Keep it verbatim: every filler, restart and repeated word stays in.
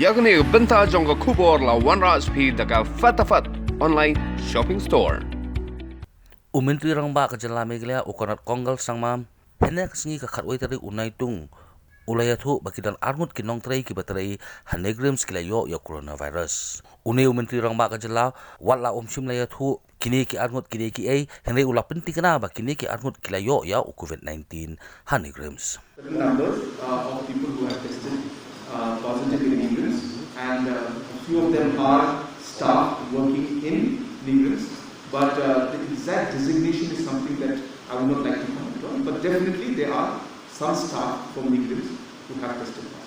Ïa kane ka bynta jong ka khubor la wanrah sha phi da ka Fatafat Online Shopping Store. U Myntri Rangbah ka jylla Meghalaya u Conrad Kongkal Sangma hynne ka sngi ka khatwei tarik u Naitung u la ïathuh ba ki don arngut ki nongtrei kiba trei ha NEIGRIHMS ki la ïoh ïa u coronavirus. Une u Myntri Rangbah ka jylla wat la um shym la ïathuh kine ki arngut ki dei kiei, hynrei u la pynthikna ba kine ki arngut ki la ïoh ïa u COVID nineteen ha NEIGRIHMS. Certain numbers uh, of people who have tested uh, positive in NEIGRIHMS, and uh, a few of them are staff working in NEIGRIHMS. But uh, the exact designation is something that I would not like to comment on. But definitely, there are some staff from NEIGRIHMS who have tested positive.